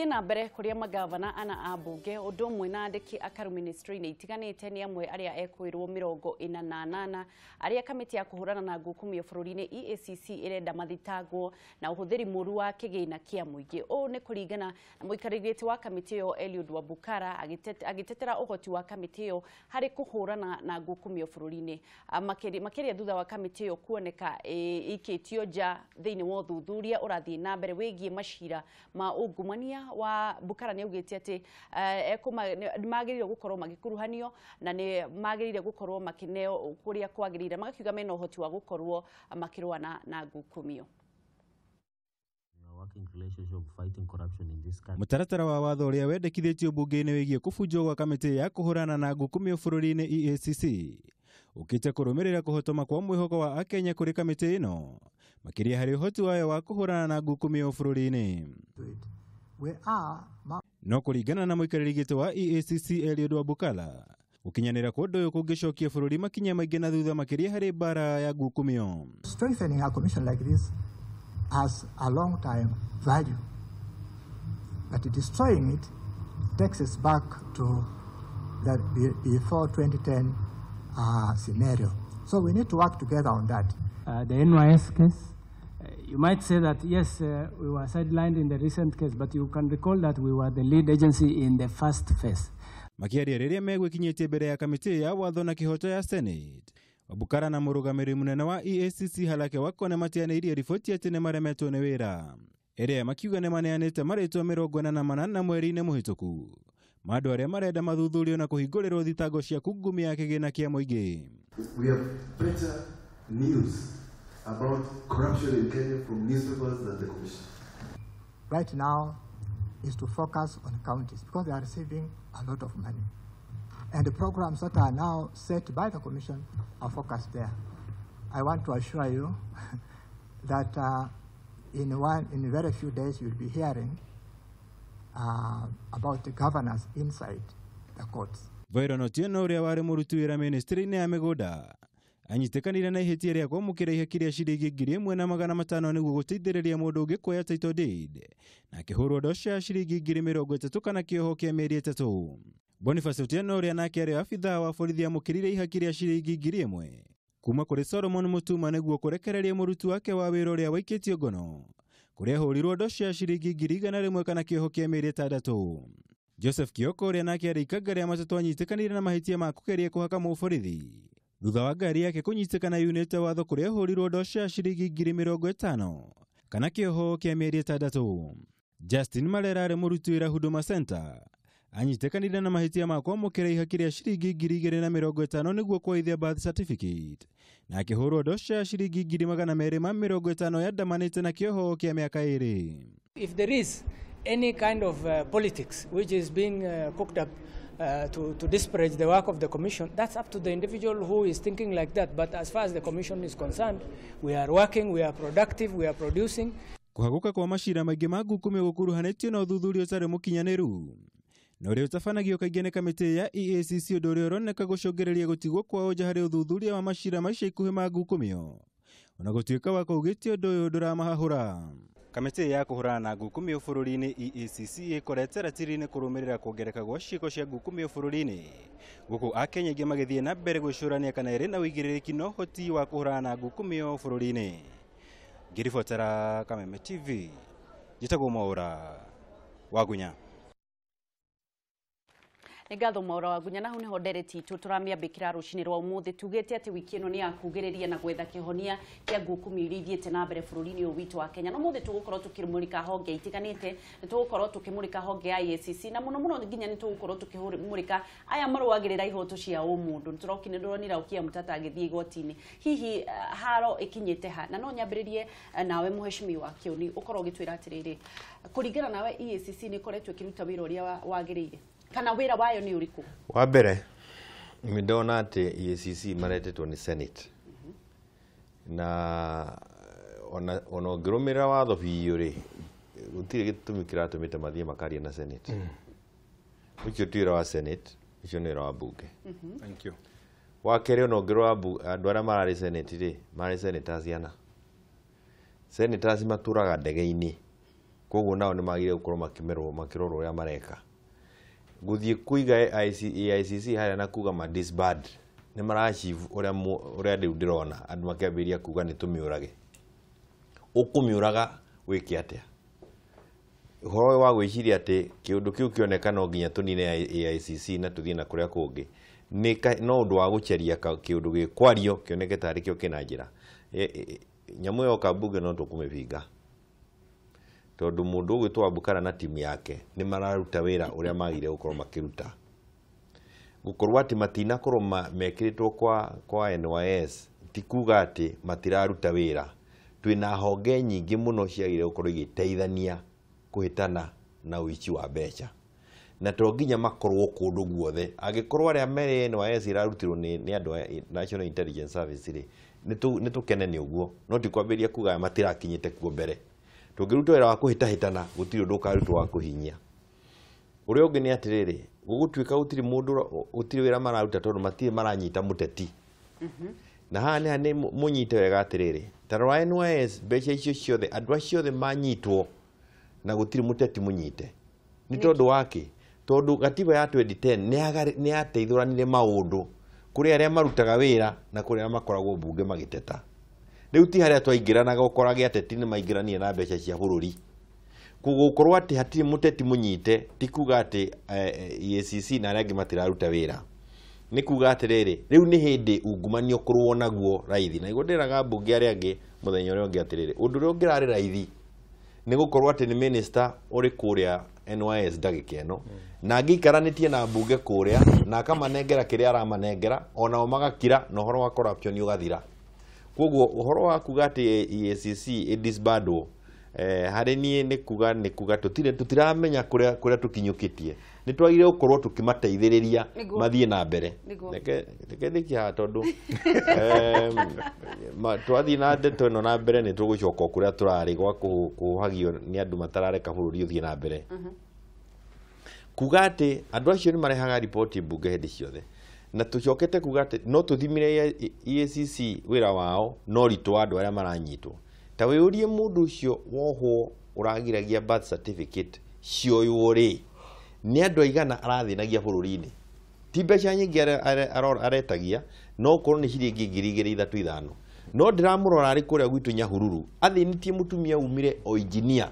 Tuthie na mbere kuria magavana ana a bunge undu umwe na andiki akaru ministry-inĩ itiganĩte nĩ amwe arĩa ekwĩrwo 48 arĩa kamĩtĩ ya kũhũrana na ngukumio bũrũri-inĩ EACC ĩrenda mathitangwo na ũhũthĩri mũru wa kĩgĩna kĩa mũingĩ. Ũũ nĩ kũringana na mũikarĩri gĩtĩ wa kamĩtĩ ĩyo Eliud Wabukala agĩtetera ũhoti wa kamĩtĩ ĩyo harĩ kũhũrana na ngukumio bũrũri-inĩ, makĩria thutha wa kamĩtĩ ĩyo kuoneka ĩikĩtio nja thĩinĩ wa ũthuthuria ũrathiĩ na mbere wĩgiĩ macira ma ungumania. Wa Bukara nĩ augĩte atĩ nĩ magĩrĩire gũkorwo magĩkuruhanio na nĩ magĩrĩire gũkorwo makĩneo kũrĩa kwagĩrĩire, magakiuga mena ũhoti wa gũkorwo makĩrũa na ngukumio. Mũtaratara wa watho ũrĩa wendekithĩtio mbunge-inĩ wĩgiĩ kũbunjwo gwa kamĩtĩ ya kũhũrana na ngukumio bũrũri-inĩ EACC ũkĩte kũrũmĩrĩra kũhotoma kwa mwĩhoko wa akenya kũrĩ kamĩtĩ ĩno, makĩria harĩ ũhoti wayo wa kũhũrana na ngukumio bũrũri-inĩ. No kũringana na mũikarĩri gĩtĩ wa EACC Eliud Wabukala, gũkinyanĩra kwa ũndũ ũyũ kũngĩcokia bũrũri makinya maingĩ na thutha, makĩria harĩ mbara ya ngukumio. Strengthening a commission like this has a long time value, but destroying it takes us back to that before 2010 scenario. So we need to work together on that. The NYS case, you might say that yes, we were sidelined in the recent case, but you can recall that we were the lead agency in the first phase. Makĩaria rĩrĩa megwĩkinyĩtie mbere ya kamĩtĩ ya watho na kĩhoto ya Senate, Wabukara na mũrũgamĩrĩri mũnene wa EACC Halake Wako nĩ matianĩirie riboti atĩ nĩ maremetwo nĩ wĩra, ĩrĩa makiuga nĩ maneanĩte marĩtwa 48 mweri-inĩ mũhĩtũku ma andũ arĩa marenda mathuthurio na kũhingũrĩrwo thitango cia kungumia kĩgĩna kĩa mũingĩ. We have better news about corruption in Kenya from newspapers than the commission. Right now is to focus on counties because they are receiving a lot of money. And the programs that are now set by the commission are focused there. I want to assure you that in very few days you'll be hearing about the governors inside the courts. Byron Otieno, ũrĩa warĩ mũruti wĩra ministry-inĩ ya mĩgũnda, anyitĩkanire na ihĩtia rĩa kwamũkĩra ihaki rĩa ciringi 1,500 nĩguo gũteithĩrĩria mũndũ ũngĩ kuoya title deed, na akĩhũrwo ndosha ya ciringi 30,000 kana kĩoho kĩa mĩeri 3. Boniface Otieno, ũrĩa nake arĩ abithaa wa borithi, amũkĩrire ihaki rĩa ciringi 1,000 kuma kũrĩ Solomon Mutuma nĩguo kũrekereria mũruti wake wa wĩra ũrĩa waikĩtio ngono, kũrĩa ahũrirwo ndosha ya ciringi 100,000 kana kĩoho kĩa mĩeri 6. Joseph Kioko, ũrĩa nake arĩ ikanga rĩa matatũ, anyitĩkanire na mahĩtia ma kũgeria kũhaka mũborithi thutha wa ngari yake kũnyitĩkana yunĩte watho, kũrĩa ahũrirwo ndosha ya ciringi 50,000 kana kĩoho kĩa mĩeri 6. Justin Malera, arĩ mũruti wĩra Huduma Center, anyitĩkanire na mahĩtia ma kwamũkĩra ihaki rĩa ciringi 2,050 nĩguo kuoithia birth certificate, na akĩhũrwo ndosha ya ciringi 250,000 yandamanĩte na kĩoho kĩa mĩaka 2. If there is any kind of politics which is being cooked up to disparage the work of the commission, that's up to the individual who is thinking like that. But as far as the commission is concerned, we are working, we are productive, we are producing. Kũhagũka kwa macira maingĩ ma ngukumio gũkuruhanĩtio na ũthuthuria ũtarĩ mũkinyanĩru na ũrĩa ũtabanagio kaingĩ nĩ kamĩtĩ ya EACC, ũndũ ũrĩa ũroneka gũcũngĩrĩria gũtigwo kwa ũnja harĩ ũthuthuria wa macira ma ica ikuhĩ ma ngukumio, ona gũtuĩka wa kaugĩte ũndũ ũyũ ndũramahahũra. Kamĩtĩ ya kũhũrana na ngukumio bũrũri-inĩ EACC ĩkorete ratiri-inĩ kũrũmĩrĩra kuongereka gwa ciĩko cia ngukumio bũrũri-inĩ, gũkũ akenya aingĩ magĩthiĩ na mbere gwĩcũrania kana ĩrĩ na ũigĩrĩrĩki na ũhoti wa kũhũrana na ngukumio bũrũri-inĩ. Ngĩribotera Kameme TV, njĩtagwo Mwaũra Wagunya. Nĩ ngatho, Mwaũra Wagunya. Na hau nĩho ndereti itũ tũramĩambĩkĩra rũcinĩ rwa ũmũthĩ, tugĩte atĩ wiki ĩno nĩ ya kugĩrĩria na gwetha kĩhonia kĩa ngukumio iria ithiĩte na mbere bũrũri-inĩ ũyũ witũ wa Kenya. No mũthĩ tũgũkorwo tũkĩmũrĩka honge itiganĩte. Nĩ tũgũkorwo tũkĩmũrĩka honge ya EACC, na mũno mũno nginya nĩ tũgũkorwo tũkĩmũrĩka aya marũagĩrĩra ihoto cia ũmũndũ. Nĩ tũrokire ndũronire Okiya Mtata agĩthiĩ igoti-inĩ. Hihi haro ĩkinyĩte ha? Na no nyambĩrĩrie nawe, mũheshimiwa Kĩoni, ũkorwo ũgĩtwĩra atĩrĩrĩ, kũringana nawe EACC nĩ ĩkoretwo ĩkĩruta wĩra ũrĩa wagĩrĩire, kana wĩra wayo nĩ ũrĩkũ? Wa mbere, nĩ ndona atĩ EACC maretetwo nĩ Senate, na ona ũngĩrũmĩrĩra watho biũ rĩ, gũtirĩ gĩtũmi kĩratũmĩte mathiĩ makarie na Senate. Ũcio ti wĩra wa Senate, ũcio nĩ wĩra wa bunge. Thank you. Wa kerĩ, ona ũngĩrora andũ arĩa mararĩ Senate rĩ, marĩ senators ana. Senators matũraga ndege-inĩ. Koguo nao nĩ magĩrĩire gũkorwo makĩmerwo makĩrorwo ũrĩa mareka. Gũthiĩ kũiga AICC harĩa na kuga ma disband nĩ mara achieve ũrĩa ũrĩa rĩu ndĩrona andũ makĩambĩrĩria kuga nĩ tũmĩũrage. Ũkũmĩũraga wĩke atĩa? Ũhoro ũyũ wa gwĩciria atĩ kĩũndũ kĩu kĩoneka no nginya tũnine AICC na tũthiĩ na kũrĩa kũngĩ nĩ no ũndũ wa gũceria kĩũndũ gĩkwario kĩoneke tarĩ kĩo kĩna njĩra. Nyamũ yoka mbunge no tũkũmĩbinga tondũ mũndũ ũgwĩtwo Wabukala na timu yake nĩ mararuta wĩra ũrĩa magĩrĩire gũkorwo makĩruta. Gũkorwo atĩ matinakorwo mekĩrĩtwo kwa NYS ti kuga atĩ matiraruta wĩra. Twĩna honge nyingĩ mũno ciagĩrĩire gũkorwo igĩteithania kũhĩtana na ũici wa mbeca, na to nginya makorwo kũndũ guothe. Angĩkorwo arĩa mere NYS irarutirwo nĩ andũ a National Intelligence Service rĩ, nĩ tũkene nĩ ũguo, no ti kwambĩrĩria kuga matirakinyĩte kuo mbere. Tũngĩruta wĩra wa kũhĩtahĩtana gũtirĩ ũndũ ũkarutwo wa kũhinyia. Ũrĩa ũngĩ nĩ atĩrĩrĩ, gũgũtuĩka gũtirĩ mũndũ gũtirĩ wĩra mararuta tondũ matirĩ maranyita mũteti. Na haha nĩ mũnyite wega atĩrĩrĩ, ta rora NYS mbeca icio ciothe andũ acio othe manyitwo na gũtirĩ mũteti mũnyite. Nĩ tondũ wake, tondũ gatiba ya 2010 nĩ yateithũranire maũndũ kũrĩ arĩa marutaga wĩra na kũrĩ arĩa makoragwo mbunge magĩteta. Rĩu ti harĩa twaingĩranaga ũkorage ateti nĩ maingĩranire na mbeca cia bũrũri. Gũkorwo atĩ hatirĩ mũteti mũnyite ti kuga atĩ EACC na arĩa angĩ matiraruta wĩra. Nĩ kuga atĩrĩrĩ, rĩu nĩ hĩndĩ ungumania ũkũrũo naguo raithi. Na nĩguo ndĩraga mbunge arĩa angĩ mũthenya ũrĩa ũngĩ atĩrĩrĩ, ũndũ ũrĩa ũngĩrarĩ raithi nĩ gũkorwo atĩ nĩ minister ũrĩ kũrĩa NYS ndagĩka ĩno na angĩikaranĩtie na mbunge kũrĩa na akamanengera kĩrĩa aramanengera onao magakira na ũhoro wa corruption ũgathira. Koguo ũhoro wa kuga atĩ EACC ĩdisbandwo harĩ niĩ nĩ kuga tũtiramenya kũrĩa tũkinyũkĩtie. Nĩ twagĩrĩire gũkorwo tũkĩmateithĩrĩria mathiĩ na mbere. Reke ndĩkie haha tondũ twathiĩ na ndeto ĩno na mbere nĩ tũgũcoka kũrĩa tũrarĩ gwa kũhagio nĩ andũ matarareka bũrũri ũthiĩ na mbere. Kuga atĩ andũ acio nĩ marehaga riboti mbunge hĩndĩ ciothe na tũcokete kuga atĩ no tũthimire EACC wĩra wao no ritũ wa andũ arĩa maranyitwo. Ta wĩyũrie mũndũ ũcio wohwo ũragiragia birth certificate cioywo rĩ, nĩ andũ aigana arathĩnagia bũrũri-inĩ. Ti mbeca nyingĩ aretagia, no korwo nĩ ciringi 2,000 3,000 5. No ndĩramũrora arĩ kũrĩa gwitũ Nyahururu athĩnĩtie mũtumia umire o engineer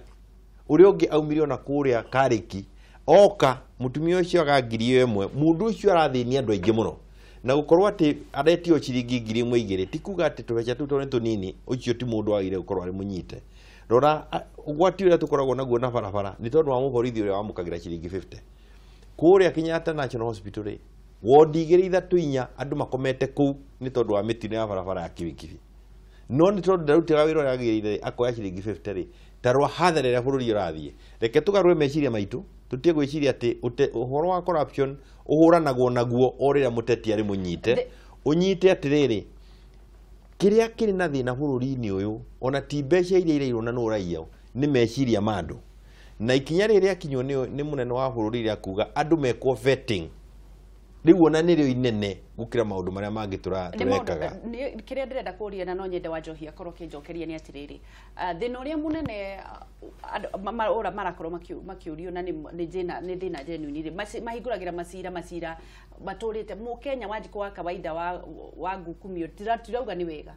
ũrĩa ũngĩ aumire ona kũrĩa Karĩki oka mũtumia ũcio aga 1,000 mũndũ ũcio arathĩnia andũ aingĩ mũno. Na gũkorwo atĩ aretio ciringi 1,000 2,000 ti kuga atĩ tũbeca tũu tondũ nĩ tũnini ũcio ti mũndũ wagĩrĩire gũkorwo arĩ mũnyite. Rora ũgwati ũrĩa tũkoragwo naguo na barabara nĩ tondũ wa mũborithi ũrĩa wamũkagĩra ciringi 50. Kũrĩa Kenyatta National Hospital rĩ, wodi 2 3 4 andũ makomete kũu nĩ tondũ wa mĩtino ya barabara ya kibikibi. No nĩ tondũ ndarutaga wĩra ũrĩa agĩrĩire akoya ciringi 50 rĩ, ta rora hathara ĩrĩa bũrũri ũrathiĩ. Reke tũgarũre meciria maitũ tũtige gwĩciria atĩ ũhoro wa corruption ũhũranagwo naguo o rĩrĩa mũteti arĩ mũnyite. Ũnyite atĩrĩrĩ, kĩrĩa kĩrĩ na thĩna bũrũri-inĩ ũyũ ona ti mbeca iria irairwo na nũ ũraiya nĩ meciria ma andũ. Na ikinya rĩrĩa rĩakinywo nĩ mũnene wa bũrũri rĩa kuga andũ mekwo vetting rĩu ona nĩrĩo inene gũkĩra maũndũ marĩa mangĩ tũrekaga. Kĩrĩa ndĩrenda kũria na no nyende Wanjohi akorwo akĩnjokeria nĩ atĩrĩrĩ, thĩna ũrĩa mũnene ũrĩa marakorwo makĩũrio na nĩ thĩna genuine rĩ, mahingũragĩra macira matũrĩte mũkenya Wanjikũ wa kawaida wa ngukumio tirauga nĩ wega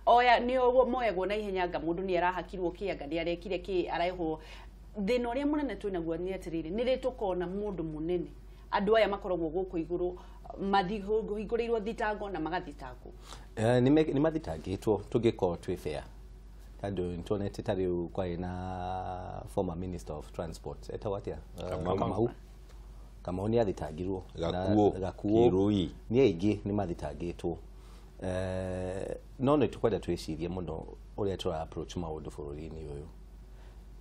oya nĩ moyagwo na ihenya anga mũndũ nĩ arahakirwo kĩ anga nĩ arekire kĩ arehwo. Thĩna ũrĩa mũnene twĩnaguo nĩ atĩrĩrĩ, nĩ rĩ tũkona mũndũ mũnene andũ aya makoragwo gũkũ igũrũ mathihingũrĩirwo thitango na magathitangwo? Nĩ mathitangĩtwo tũngĩkorwo twĩ fair tondũ nĩtuonete ta rĩu kwarĩ na former minister of transport etagwo atĩa? Kamau. Kamau nĩ athitangirwo. Gakuo Kirui. Nĩ aingĩ nĩ mathitangĩtwo. No nĩ tũkwenda twĩcirie mũno ũrĩa tũra approach maũndũ bũrũri-inĩ ũyũ.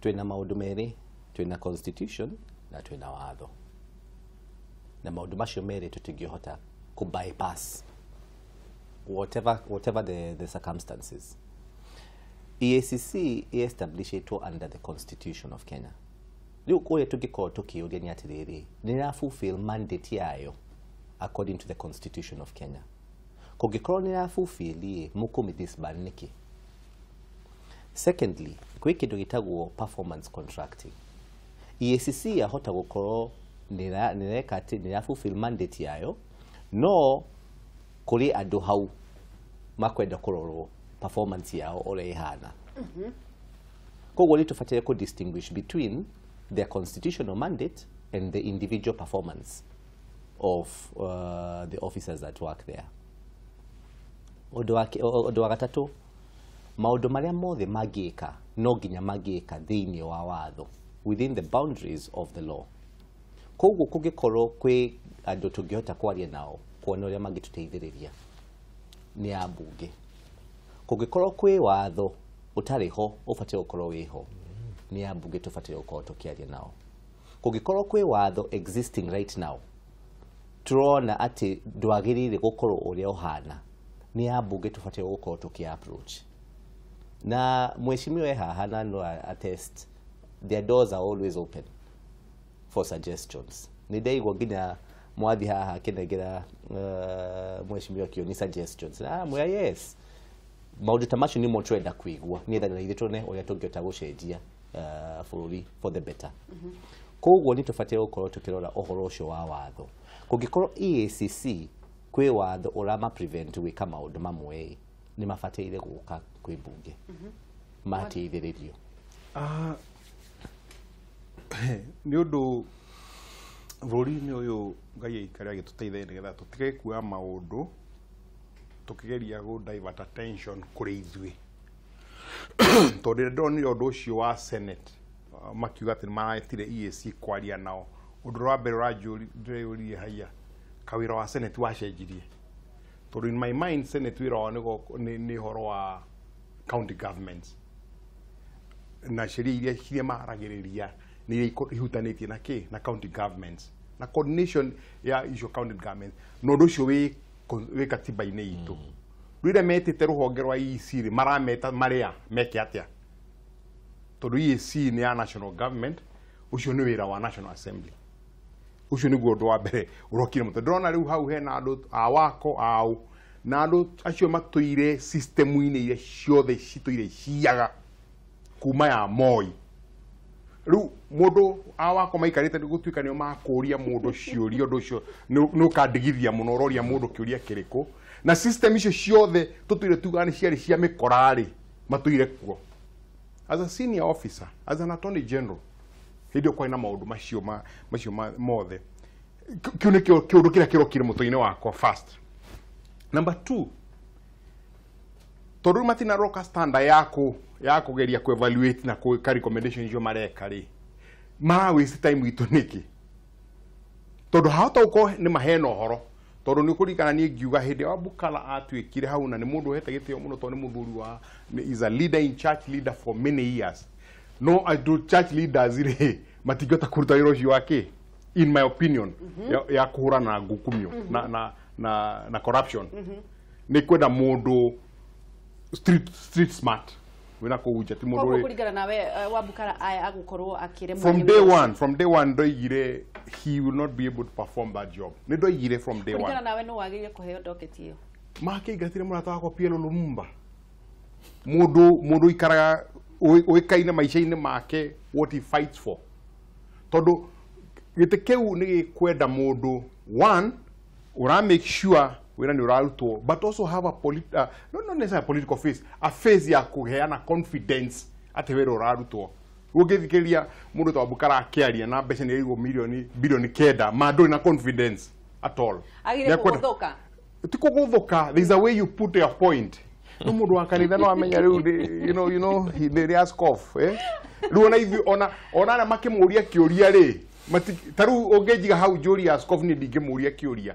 Twĩna maũndũ merĩ, twĩna constitution na twĩna watho. Na maũndũ macio merĩ tũtingĩhota kũ bypass whatever the circumstances. EACC establishĩtwo under the Constitution of Kenya. Rĩu kũrĩa tũngĩkorwo tũkĩũria nĩ atĩrĩrĩ, nĩ ĩra fulfill mandate yayo according to the Constitution of Kenya. Kũngĩkorwo nĩ ĩra fulfill ĩ, mũkũmĩ disband nĩkĩ? Secondly, kwĩ kĩndũ gĩtagwo performance contracting. EACC yahota gũkorwo nĩreka atĩ nĩra fulfill mandate yayo, no kũrĩ andũ hau makwenda kũrorwo performance yao ũrĩa ĩhana. Koguo nĩ tũbataire kũ distinguish between their constitutional mandate and the individual performance of the officers that work there. Ũndũ wa gatatũ, maũndũ marĩa mothe mangĩka no nginya mangĩka thĩinĩ wa watho, within the boundaries of the law. Koguo kũngĩkorwo kwĩ andũ tũngĩhota kwaria nao kuona ũrĩa mangĩtũteithĩrĩria nĩ ambunge. Kũngĩkorwo kwĩ watho ũtarĩ ho ũbatiĩ gũkorwo wĩho, nĩ ambunge tũbatiĩ gũkorwo tũkĩaria nao. Kũngĩkorwo kwĩ watho existing right now tũrona atĩ ndwagĩrĩire gũkorwo ũrĩa ũhana, nĩ ambunge tũbatiĩ gũkorwo tũkĩ approach. Na mheshimiwa e haha na no attest, their doors are always open for suggestions. Nĩ ndaigua nginya mwathi haha akĩnengera mheshimiwa Kioni suggestions, na mwĩra yes, maũndũ ta macio nĩmo twenda kũigua nĩgetha na ithuĩ tuone ũrĩa tũngĩhota gũcenjia bũrũri for the better. Koguo nĩ tũbatiĩ gũkorwo tũkĩrora ũhoro ũcio wa watho. Kũngĩkorwo EACC kwĩ watho ũrama prevent gwĩka maũndũ mamwe, nĩ mabataire gũka kwĩ mbunge mateithĩrĩrio. Nĩ ũndũ bũrũri-inĩ ũyũ Ngai aikare agĩtũteithagia nĩgetha tũtige kuoya maũndũ tũkĩgeria gũ divert attention kũrĩ ithuĩ, tondũ rĩrĩa ndonire ũndũ ũcio wa Senate makiuga atĩ nĩmaretire EAC kwaria nao, ũndũ ũrĩa wa mbere ndĩreyũririe, haiya, kawĩra wa Senate wacenjirie? Tondũ in my mind Senate wĩra wao nĩ ũhoro wa county governments na sheria iria ciria maragĩrĩria nĩ iria ihutanĩtie na kĩ na county governments na coordination ya icio county governments, na ũndũ ũcio wĩ katiba-inĩ itũ. Rĩrĩa metĩte rũhonge rwa EAC rĩ, marameta marĩa meke atĩa? Tondũ EAC nĩ ya national government, ũcio nĩ wĩra wa National Assembly. Ũcio nĩguo ũndũ wa mbere ũrokire mũtwe. Ndĩrona rĩu hau hena andũ a wako au na andũ acio matũire system-inĩ iria ciothe citũire ciaga kuma ya Moi. Rĩu mũndũ a wako maikarĩte gũtuĩka nĩo makũria mũndũ ciũria, ũndũ ũcio nĩ ũkandigithia mũno, ũroria mũndũ kĩũria kĩrĩkũ? Na system icio ciothe tũtũire tugaga nĩ ciarĩ cia mĩkora-rĩ, matũire kuo. As a senior officer, as an attorney general, hĩndĩ ĩyo kwarĩ na maũndũ macio mothe. Kĩu nĩkĩo kĩũndũ kĩrĩa kĩrokire mũtwe-inĩ wakwa first. Number two, tondũ rĩu matinaroka standard ya kũgeria ku evaluate na gwĩka recommendation icio mareka rĩ, mara waste time itũ nĩkĩ? Tondũ hahota gũkorwo nĩ mahena ũhoro, tondũ nĩ ũkũririkana niĩ ngiuga hĩndĩ ya Bukala atuĩkire hau, na nĩ mũndũ ũhete gĩtĩo mũno tondũ nĩ mũthuri wa is a leader in church, leader for many years. No andũ church leaders rĩ, matingĩhota kũruta wĩra ũcio wa kĩ, in my opinion, ya kũhũrana na ngukumio na corruption. Nĩ kwenda mũndũ street smart wĩna kũu nja, ti mũndũ Koguo kũringana nawe, Wabukala aya agũkorwo akĩremwo from nĩ day wĩra ũcio. one, from day one ndoigire he will not be able to perform that job. Nĩ ndoigire from day Kũringana one. Nawe nĩ wagĩrĩire kũheo docket ĩyo? Makĩingatire mũrata wakwa PLO Lumumba, mũndũ ũikaraga ũĩkaine maica-inĩ make what he fights for, tondũ gĩtĩ kĩu nĩ gĩkwenda mũndũ one ũra make sure wĩra nĩ ũrarutwo, but also have a not necessarily a political face, a face ya kũheana confidence atĩ wĩra ũrarutwo. Ũngĩthikĩrĩria mũndũ ta Wabukala akĩaria na mbeca nĩ ĩrĩgwo milioni 9 bilioni ma ndũrĩ na confidence at all. Agĩrĩire Nĩekwenda- kũgũthũka. Ti kũgũthũka, there is a way you put your point. No mũndũ wa kanitha no amenya rĩu nĩ ask off, eh, rĩu ona ithuĩ ona arĩa makĩmũria kĩũria rĩ, ta rĩu ũngĩnjiga hau njũria askofu, niĩ ndingĩmũria kĩũria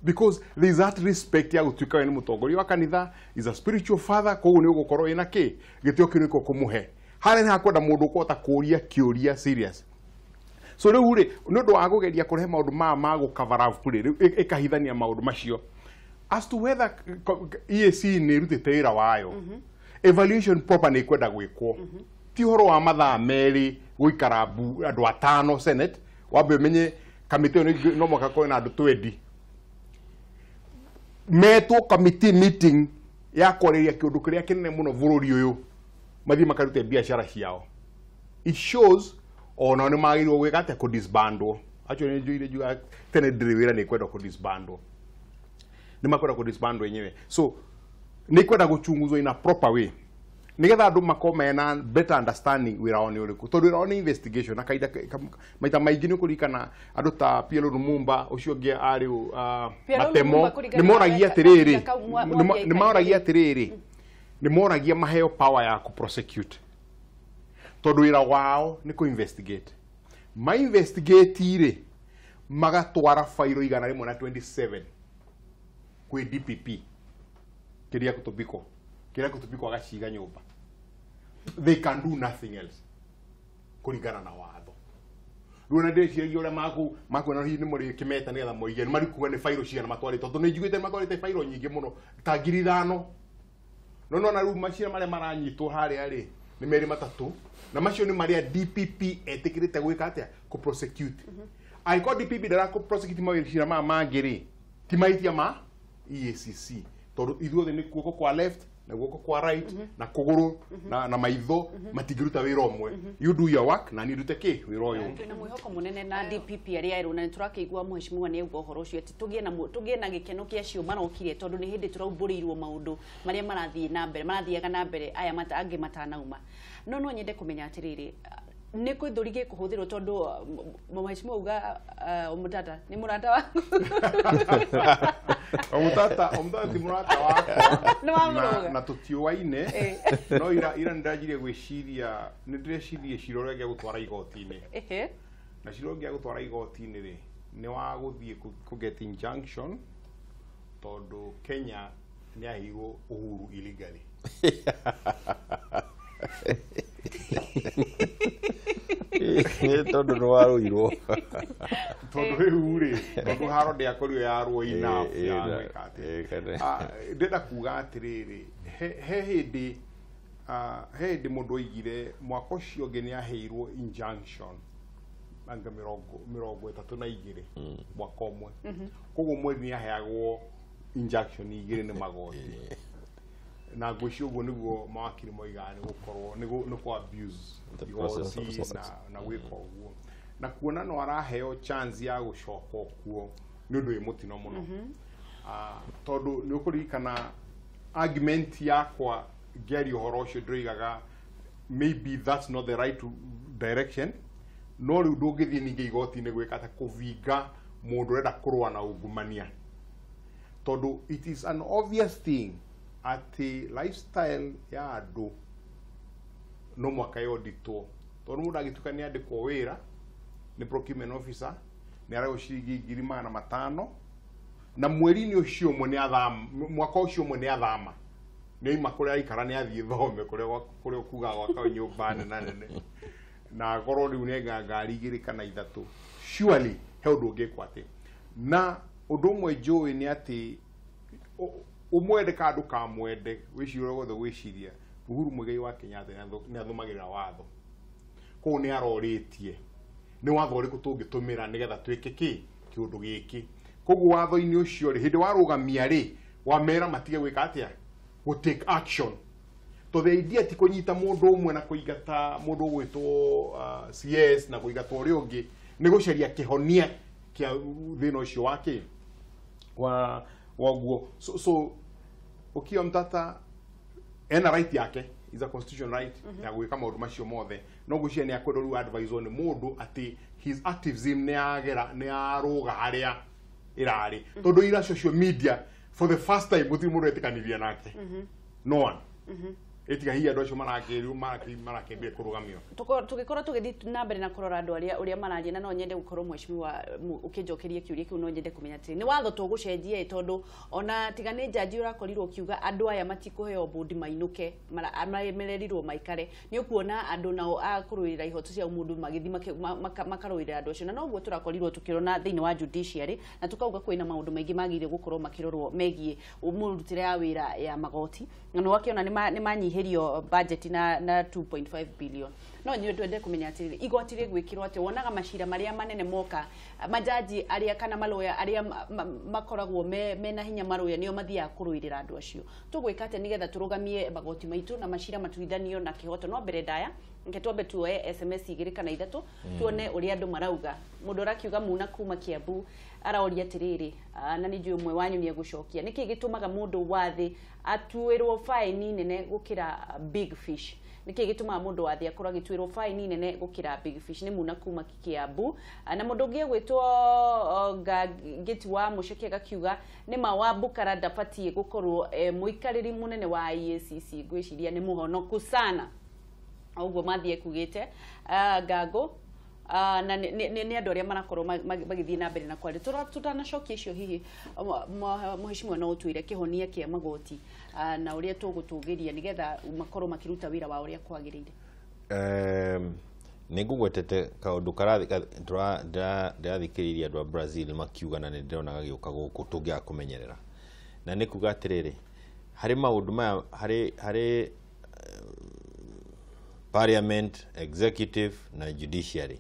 because there is that respect ya gũtuĩka we nĩ mũtongoria wa kanitha, is a spiritual father. Koguo nĩ ũgũkorwo wĩna kĩ gĩtĩo kĩu nĩkĩo kũmũhe harĩa nĩ hakwenda mũndũ ũkũhota kũũria kĩũria serious. So rĩu rĩ, nĩ ũndũ wa kũgeria kũrehe maũndũ maya ma gũ cover up rĩ, rĩu ĩkahithania maũndũ macio. As to whether EAC nĩ ĩrutĩte wĩra wayo, evaluation proper nĩ ĩkwenda gwĩkwo, ti ũhoro wa mathaa 2 gũikara andũ atano Senate. Wambe ũmenye kamĩtĩ ĩyo no mũhaka korwo na andũ 20 metwo committee meeting ya kwarĩria kĩũndũ kĩrĩa kĩnene mũno bũrũri ũyũ. mathiĩ makarute biacara ciao. It shows onao nĩ magĩrĩirwo gwĩka atĩa, kũdisbandwo. Actually nĩ njũire njuga tene ndĩrĩ wĩra, nĩ kwenda kũdisbandwo, nĩ makwenda kũdisbandwo enyewe. So nĩ kwenda gũchunguzwo in a proper way nigetha andũ makorwo mena better understanding wĩra wao nĩ ũrĩkũ, tondũ wĩra wao nĩ investigation. Na kahinda maita maingĩ nĩ ũkũririkana andũ ta PLO Lumumba, ũcio ũngĩ arĩ Matemo, nĩ moragia atĩrĩrĩ, nĩ moragia atĩrĩrĩ, nĩ moragia maheo power ya kũ prosecute, tondũ wĩra wao nĩ kũ investigate. Ma investigate rĩ, magatwara fairo 127 kwĩ DPP kĩrĩa kũtũbiko, kĩrĩa kũtũbiko agaciga nyũmba. They can do nothing else kũringana na watho. Rĩu ona ndĩreciragia ũrĩa makuona hihi nĩ mũrĩkĩmeta nĩgetha moige nĩ marikuga nĩ fairo cigana matwarĩte, tondũ nĩ njiguĩte matwarĩte fairo nyingĩ mũno ta 5,000. No nona rĩu macira marĩa maranyitwo harĩa rĩ nĩ merĩ matatũ, na macio nĩ marĩa DPP etĩkĩrĩte gwĩka atĩa, kũ prosecute. Angĩkorwo DPP ndara kũ prosecute mawĩra maya mangĩ rĩ, ti mahĩtia ma EACC, tondũ ithuothe nĩ guoko kwa left na guoko kwa right na kũgũrũ na maitho matingĩruta wĩra ũmwe. You do your work na niĩ ndute kĩ wĩra ũyũ. Twĩna mwĩhoko mũnene na DPP arĩa erũ, na nĩ tũrakĩigua mheshimiwa nĩ auga ũhoro ũcio atĩ tũgĩe na gĩkeno kĩa acio marokire, tondũ nĩ hĩndĩ tũraumbũrĩirwo maũndũ marĩa marathiĩ na mbere, marathiaga na mbere aya angĩ matanauma. No nyende kũmenya atĩrĩrĩ, nĩ kwĩthũri gĩkũhũthĩrwo, tondũ mheshimiwa auga Omutata nĩ mũrata waku. Omutata ti mũrata wakwa na tũtiũaine, no ira nĩndĩranjirie gwĩciria, nĩndĩrecirie cira ũrĩa ngĩa gũtwara igoti-inĩ. Na cira ũrĩa ngĩa gũtwara igoti-inĩ rĩ, nĩ wa gũthiĩ kũ get injunction, tondũ Kenya nĩ yaheirwo uhuru illegally. Tondũ nĩ warũirwo. Tondũ rĩu rĩ, tondũ haro ndĩakorirwo yarũo enough ya gwĩka atĩa. Ndĩrenda kuga atĩrĩrĩ, he hĩndĩ mũndũ oigire mwaka ũcio ũngĩ nĩ aheirwo injunction anga 32 mwaka ũmwe. Koguo mweri nĩ aheagwo injunction 2 nĩ magoti. Na ngwĩciria ũguo nĩguo mawakiri moigaga nĩ gũkorwo nĩ kũ abuse igoti na gwĩka ũguo. Na kuona no araheo chance ya gũcoka kuo nĩ ũndũ wĩ mũtino mũno. Tondũ nĩ ũkũririkana argument yakwa ngĩaria ũhoro ũcio ndĩroigaga maybe that's not the right direction, no rĩu ndũngĩthiĩ ningĩ igoti-inĩ gwĩka ta kũvinga mũndũ ũrenda kũrũa na ungumania, tondũ it is an obvious thing atĩ lifestyle ya andũ no mwaka yonditwo, tondũ mũndũ angĩtuĩka nĩ andĩkwo wĩra nĩ procurement officer nĩ araheo ciringi 500,000, na mweri-inĩ ũcio ũmwe nĩ athama, mwaka ũcio ũmwe nĩ athama, nĩ aima kũrĩa aikara nĩ athiĩ thome kũrĩa ũkugaga gwaka nyũmba nene nene, na akorwo rĩu nĩ ngari 2 kana 3. Surely he ũndũ ũngĩkwo atĩ. Na ũndũ ũmwe njũĩ nĩ atĩ ũmwende kana ndũkamwende, wĩcirie ũrĩa wothe gwĩciria, Uhuru Muigai wa Kenyatta nĩ athomagĩrĩra watho. Koguo nĩ arorĩtie nĩ watho ũrĩkũ tũngĩtũmĩra nĩgetha twĩke kĩ kĩũndũ gĩkĩ. Koguo watho-inĩ ũcio rĩ, hĩndĩ warũgamia rĩ, wamera matige gwĩka atĩa, gũ take action. Tondũ the idea ti kũnyita mũndũ ũmwe na kũingata mũndũ ũgwĩtwo CS na kũingata ũrĩa ũngĩ, nĩ gũcaria kĩhonia kĩa thĩna ũcio wa kĩ wa waguo. So Okiya Omtatah ena right yake, is a constitution right ya gwĩka maũndũ macio mothe, no ngwĩciria nĩ akwenda rĩu advise nĩ mũndũ atĩ his activism nĩ yagera, nĩ yarũga harĩa ĩrarĩ, tondũ ira social media for the first time gũtirĩ mũndũ etĩkanirie nake. No one. Ĩtiga hihi andũ acio marakĩambia kũrũgamio. Tũgĩkorwo tũgĩthiĩ na mbere na kũrora andũ arĩa ũrĩa mararia, na no nyende gũkorwo mheshimiwa ũkĩnjokeria kĩũria kĩu, no nyende kũmenya atĩrĩ, nĩ watho tũgũcenjia, tondũ ona tiga nĩ njanji ũrakorirwo ũkiuga andũ aya matikũheo bũndi mainũke, maremererirwo maikare, nĩ ũkuona andũ nao a kũrũĩrĩra ihoto cia mũndũ magĩthiĩ makarũĩrĩra andũ acio, na noguo tũrakorirwo tũkĩrona thĩinĩ wa judiciary, na tũkauga kwĩna maũndũ maingĩ magĩrĩire gũkorwo makĩrorwo megiĩ mũrutĩre ya wĩra ya magoti, na nĩ wakĩona nĩ makanyihĩrio budget na 2.5 billion. No nyue twende kũmenya atĩrĩrĩ, igoti rĩgwĩkĩrwo atĩ wonaga macira marĩa manene moka, majaji arĩa kana maloya arĩa makoragwo mena hinya maroya nĩo mathiaga kũrũĩrĩra andũ acio. Tũgwĩka atĩa nĩgetha tũrũgamie magoti maitũ na macira matuithanio na kĩhoto? No mbere ndaya nke twambe tuoe SMS 2 kana 3 tuone ũrĩa andũ marauga. Mũndũ ũrakiuga Muna kuma Kiambu araoria atĩrĩrĩ, na nĩ njũĩ ũmwe wanyu nĩ egũcokia, nĩkĩ gĩtũmaga mũndũ wa thĩ atuĩrwo faini nene gũkĩra big fish? Nĩkĩ gĩtũmaga mũndũ wa thĩ akorwo agĩtuĩrwo faini nene gũkĩra big fish? Nĩ Muna kuma Kiambu. Na mũndũ ũngĩ egwĩtwo Ngĩti wa Mũceke agakiuga nĩ ma wa Bukara ndabatiĩ gũkorwo mũikarĩri mũnene wa EACC. Ngwĩciria nĩ mũhonoku sana, ũguo mathiĩ kugĩte Ngango. Na nĩ andũ arĩa marakorwo magĩthiĩ na mbere na kwaria. Tutanacokia icio, hihi mũheshimiwa no ũtwĩre kĩhonia kĩa magoti na ũrĩa tũgũtũgĩria nĩgetha makorwo makĩruta wĩra wao ũrĩa kwagĩrĩire? Nĩ ngũgwetete kaũndũ ndĩrathikĩrĩirie andũ a Brazil makiuga, na nĩ ndĩrona gagĩũka gũkũ tũngĩaga kũmenyerera, na nĩ kuga atĩrĩrĩ, harĩ maũndũ maya harĩ parliament, executive na judiciary,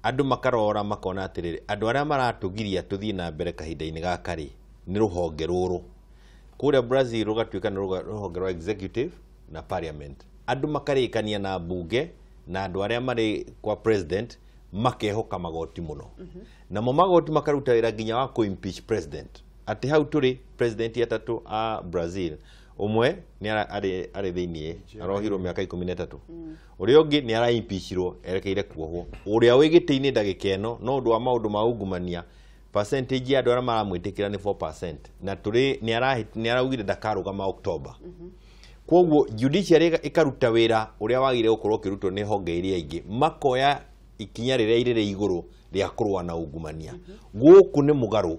andũ makarora makona atĩrĩrĩ, andũ arĩa maratũgiria tũthiĩ na mbere kahinda-inĩ gaka rĩ, nĩ rũhonge rũrũ. Kũrĩa Brazil rũgatuĩka nĩ rũhonge rwa executive na parliament. Andũ makarĩkania na mbunge na andũ arĩa marĩ kwa president makehoka magoti mũno. Namo magoti makaruta wĩra nginya wa kũ-impeach president. Atĩ hau tũrĩ president atatũ a Brazil, ũmwe nĩ arĩ thĩiniĩ arohirwo mĩaka 13, ũrĩa ũngĩ nĩ araimpeachirwo erekeire kuohwo, ũrĩa wĩ gĩtĩ-inĩ ndagĩka ĩno no ũndũ wa maũndũ ma ungumania percentage ya andũ arĩa maramwĩtĩkĩra nĩ 4%, na tũrĩ nĩ araugire ndakarũgama October. Koguo judiciary ĩkaruta wĩra ũrĩa wagĩrĩire gũkorwo ũkĩrutwo nĩ honge iria ingĩ, makoya ikinya rĩrĩa irĩrĩ igũrũ rĩa kũrũa na ungumania. Gũkũ nĩ mũgarũ,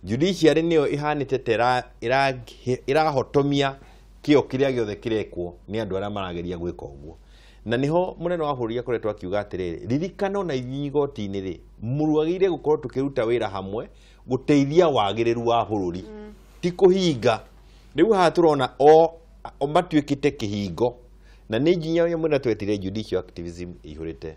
judiciary nĩyo ĩhanĩte ta ĩrahotomia kĩo kĩrĩa gĩothe kĩrekwo nĩ andũ arĩa marageria gwĩka ũguo. Na nĩho mũnene wa bũrũri akoretwo akiuga atĩrĩrĩ, ririkana ona ithuĩ igoti-inĩ rĩ, mũrũagĩrĩire gũkorwo tũkĩruta wĩra hamwe gũteithia wagĩrĩru wa bũrũri, ti kũhinga. Rĩu haha tũrona o matuĩkĩte kĩhingo, na nĩ nginya ũrĩa mũnene twetire judicial activism ĩihũrĩte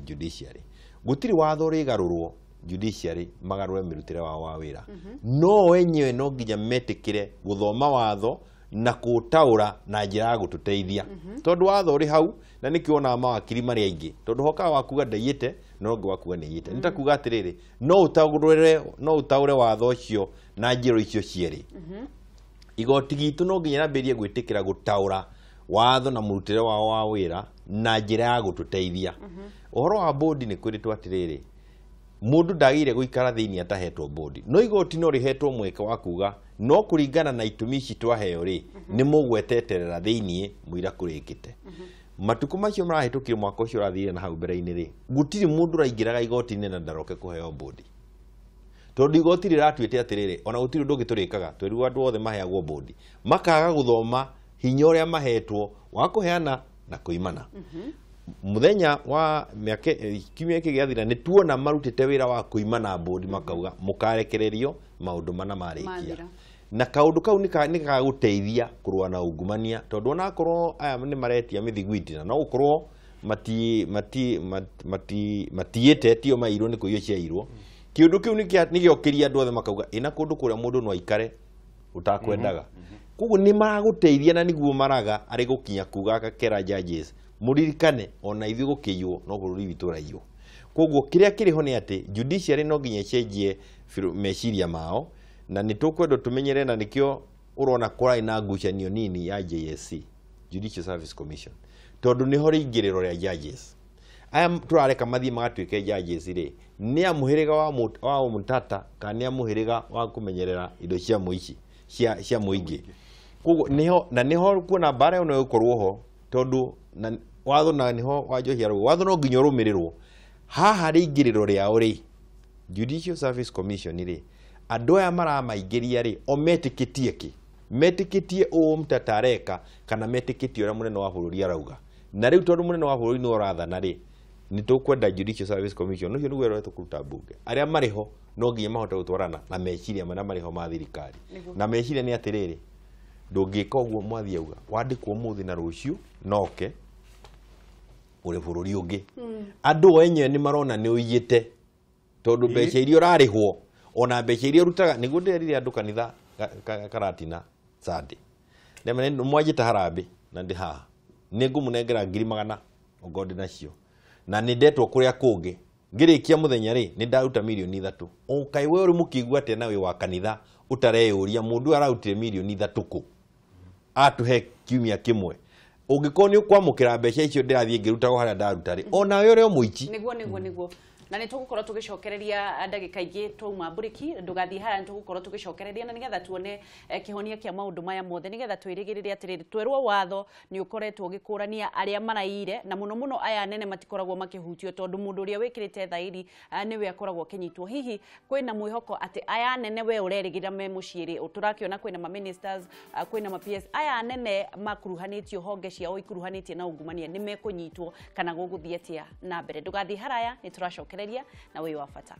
judiciary. Gũtirĩ watho ũrĩgarũrwo judiciary magarũre mĩrutĩre wao wa wĩra, no enyewe no nginya metĩkĩre gũthoma watho na kũũtaũra na njĩra ya gũtũteithia, tondũ watho ũrĩ hau, na nĩkĩo wonaga mawakiri marĩ aingĩ, tondũ hokaga wakuga ndaiyĩte na ũngĩ wakuga nĩ aiyĩte. Nĩ ta kuga atĩrĩrĩ, no ũtaũre watho ũcio na njĩra icio cierĩ. Igoti gitũ no nginya rĩambĩrĩrie gwĩtĩkĩra gũtaũra watho na mũrutĩre wao wa wĩra na njĩra ya gũtũteithia. Ũhoro wa bodi nĩ kwĩrĩtwo atĩrĩrĩ, mũndũ ndagĩrĩire gũikara thĩinĩ atahetwo bodi, no igoti no rĩhetwo mweke wa kuga no kũringana na itũmi ici twaheo rĩ, nĩ mũgweteterera thĩinĩ mũira kũrĩkĩte. Matukũ macio marahĩtũkire mwaka ũcio ũrathirire na hau mbere-inĩ rĩ, gũtirĩ mũndũ ũraingĩraga igoti-inĩ na ndaroke kũheo bodi, tondũ igoti rĩratuĩte atĩrĩrĩ, ona gũtirĩ ũndũ ũngĩ tũrĩkaga, twerirwo andũ othe maheagwo bodi, makaga gũthoma hinya ũrĩa mahetwo wa kũheana na kũimana. Mũthenya wa mĩaka kiumia gĩkĩ gĩathira nĩ tuona marutĩte wĩra wa kũimana bodi, makauga mũkarekererio maũndũ mana marĩkia, na kaũndũ kau nĩ gagũteithia kũrũa na ungumania, tondũ onakorwo aya nĩ maretia mĩthiguiti na no gũkorwo matiyĩte tio mairwo nĩ kũiywo ciairwo, kĩũndũ kĩu nĩ gĩokĩria andũ othe makauga ĩna kũndũ kũrĩa mũndũ no aikare ũtakwendaga. Koguo nĩ maragũteithia na nĩguo maraga arĩ gũkinya kuga akakera judges mũririkane ona ithuĩ gũkĩiywo no bũrũri witũ ũraiywo. Koguo kĩrĩa kĩrĩ ho nĩ atĩ judiciary no nginya ĩcenjie meciria mao, na nĩ tũkwenda tũmenyere, na nĩkĩo ũrona kũrarĩ na ngucanio nini ya JSC, Judicial Service Commission, tondũ nĩho rĩingĩrĩro rĩa judges. Aya tũrareka mathiĩ magatuĩke judges rĩ, nĩ a mũhĩrĩga wa Omutata kana nĩ a mũhĩrĩga wa kũmenyerera indo cia mũici cia mũingĩ. Koguo nĩho na nĩho kuona mbara ĩyo no ĩgũkorwo ho, tondũ watho na nĩho wanjohia rauga watho no nginya ũrũmĩrĩrwo. Haha rĩingĩrĩro rĩao rĩ, Judicial Service Commission rĩ, andũ aya maramaingĩria rĩ, o metĩkĩtie kĩ? Metĩkĩtie ũũ Omutata areka kana metĩkĩtie ũrĩa mũnene wa bũrũri arauga? Na rĩu tondũ mũnene wa bũrũri nĩwe ũrathana rĩ, nĩ tũkwenda Judicial Service Commission ũcio nĩguo ũrĩa tũkũruta mbunge. Arĩa marĩ ho no nginya mahote gũtwarana na meciria marĩa marĩ ho ma thirikari. Na meciria nĩ atĩrĩrĩ, Ndũngĩka ũguo mwathi auga wandĩkwo ũmũthĩ na rũciũ noke ũrĩ bũrũri ũngĩ. Andũ o enyewe nĩ marona nĩ ũiyĩte tondũ mbeca iria ũrarĩhwo ona mbeca iria ũrutaga. Nĩguo ndĩrerire andũ kanitha Karatina Sunday, mwanjĩta harambĩ na ndĩ haha nĩ ngũmũnengera 100,000 ongorwo ndĩ nacio, na nĩ ndetwo kũrĩa kũngĩ ngĩrĩkia mũthenya rĩ nĩ ndaruta 3 mirioni. Ũkaĩ we ũrĩ mũkĩigua atĩa na wĩ wa kanitha ũtareyũria mũndũ ũyũ ararutire 3 mirioni kũ atũhe kiumia kĩmwe? Ũngĩkorwo nĩ ũkwamũkĩra mbeca icio ndĩrathiĩ ngĩrutagwo harĩa ndaruta rĩ, onawe ũrĩ o mũici. Niguo na nĩ tũgũkorwo tũgĩcokereria ndagĩka ingĩ twauma mburiki. Ndũgathiĩ harĩa, nĩ tũgũkorwo tũgĩcokereria na nĩgetha tuone kĩhonia kĩa maũndũ maya mothe, nĩgetha twĩrĩgĩrĩre atĩrĩrĩ, twerwo watho nĩ ũkoretwo ũgĩkũrania arĩa maraiyire, na mũno mũno aya anene matikoragwo makĩhutio tondũ mũndũ ũrĩa wĩkĩrĩte thaĩri nĩwe akoragwo akĩnyitwo. Hihi kwĩna mwĩhoko atĩ aya anene we ũrerĩgĩrĩra me mũciĩ rĩ, tũrakĩona kwĩna ma ministers, kwĩna ma PS, aya anene makuruhanĩtio, honge ciao ikuruhanĩtie na ungumania, nĩ mekũnyitwo kana gũgũthiĩ atĩa na mbere? Ndũgathiĩ haraya, nĩ tũracokereria na wĩ wa bata.